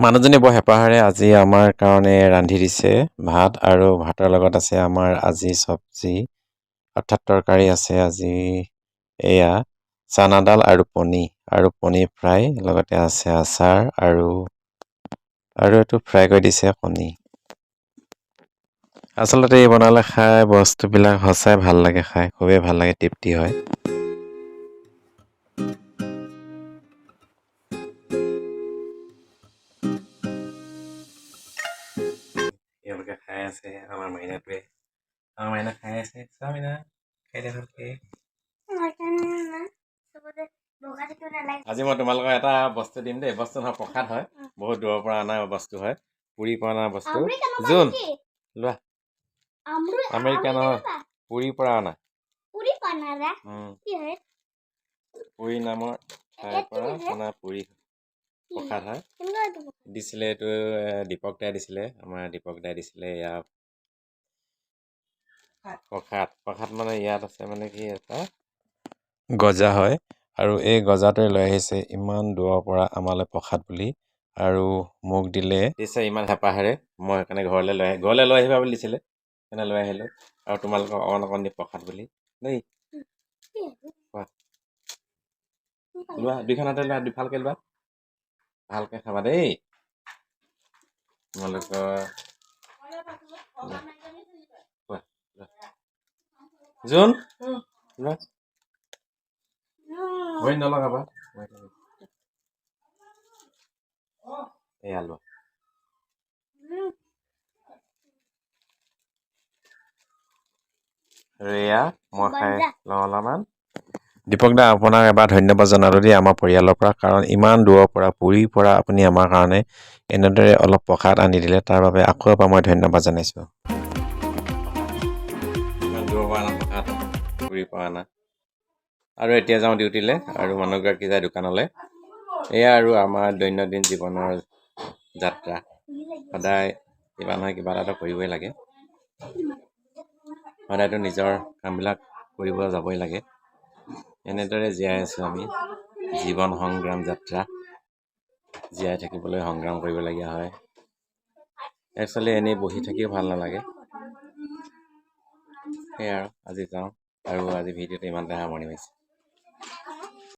মানুহজনী বৰ হেঁপাহেৰে আজি আমাৰ কাৰণে ৰান্ধি দিছে ভাত, আৰু ভাতৰ লগত আছে আমাৰ আজি চব্জি, অৰ্থাৎ তৰকাৰী আছে আজি এয়া চানা দাল আৰু পনীৰ, আৰু পনীৰ ফ্ৰাই, লগতে আছে আচাৰ আৰু আৰু এইটো ফ্ৰাই কৰি দিছে কণী। আচলতে এই বনালে খাই বস্তুবিলাক সঁচাই ভাল লাগে খাই, খুবেই ভাল লাগে, তৃপ্তি হয়। এওঁলোকে খাই আছে, আমাৰ মাইনাটোৱে, আমাৰ মাইনা খাই আছে। চোৱা মাইনা, খাই দে ভালকে। আজি মই তোমালোকক এটা বস্তু দিম দেই, বস্তু নহয় প্ৰসাদ হয়, বহুত দূৰৰ পৰা অনা বস্তু হয়, পুৰীৰ পৰা অনা বস্তু। জোন লোৱা, আমেৰিকা নহয়, পুৰীৰ পৰা অনা। পুৰী নামৰ ঠাইৰ পৰা অনা পুৰী প্ৰসাদ হয়। দিছিলে এইটো দীপক দাই দিছিলে, আমাৰ দীপক দাই দিছিলে এয়া প্ৰসাদ। প্ৰসাদ মানে ইয়াত আছে মানে কি এটা গজা হয়, আৰু এই গজাটোৱে লৈ আহিছে ইমান দূৰৰ পৰা আমালৈ প্ৰসাদ বুলি, আৰু মোক দিলে দিছে ইমান হেঁপাহেৰে, মই সেইকাৰণে ঘৰলৈ লৈ আহিবা বুলি দিছিলে, সেইকাৰণে লৈ আহিলোঁ। আৰু তোমালোকক অকণ অকণ দি প্ৰসাদ বুলি দেই। কোৱা, লোৱা, দুইখন হাতে লোৱা, দুফালকে লোৱা, ভালকে খাবা দেই তোমালোকৰ। কোৱা, জোন লোৱা, ভৰি নলগাবা। এয়া লোৱা। আৰু এয়া মই খাই লওঁ অলপমান। দীপক দা, আপোনাক এবাৰ ধন্যবাদ জনালোঁ দেই আমাৰ পৰিয়ালৰ পৰা, কাৰণ ইমান দূৰৰ পৰা পুৰীৰ পৰা আপুনি আমাৰ কাৰণে এনেদৰে অলপ প্ৰসাদ আনি দিলে, তাৰ বাবে আকৌ এবাৰ মই ধন্যবাদ জনাইছোঁ। ইমান দূৰৰ পৰা অনা প্ৰসাদ, পুৰীৰ পৰা অনা। আৰু এতিয়া যাওঁ ডিউটিলৈ, আৰু মানুহগৰাকী যায় দোকানলৈ। এয়া আৰু আমাৰ দৈনন্দিন জীৱনৰ যাত্ৰা, সদায় কিবা নহয় কিবা এটা কৰিবই লাগে, সদায়তো নিজৰ কামবিলাক কৰিব যাবই লাগে। এনেদৰে জীয়াই আছোঁ আমি, জীৱন সংগ্ৰাম যাত্ৰা, জীয়াই থাকিবলৈ সংগ্ৰাম কৰিবলগীয়া হয়। একচুৱেলি এনেই বহি থাকিও ভাল নালাগে। সেয়াই আৰু আজি যাওঁ, আৰু আজি ভিডিঅ'টো ইমানতে সামৰণি মাৰিছোঁ।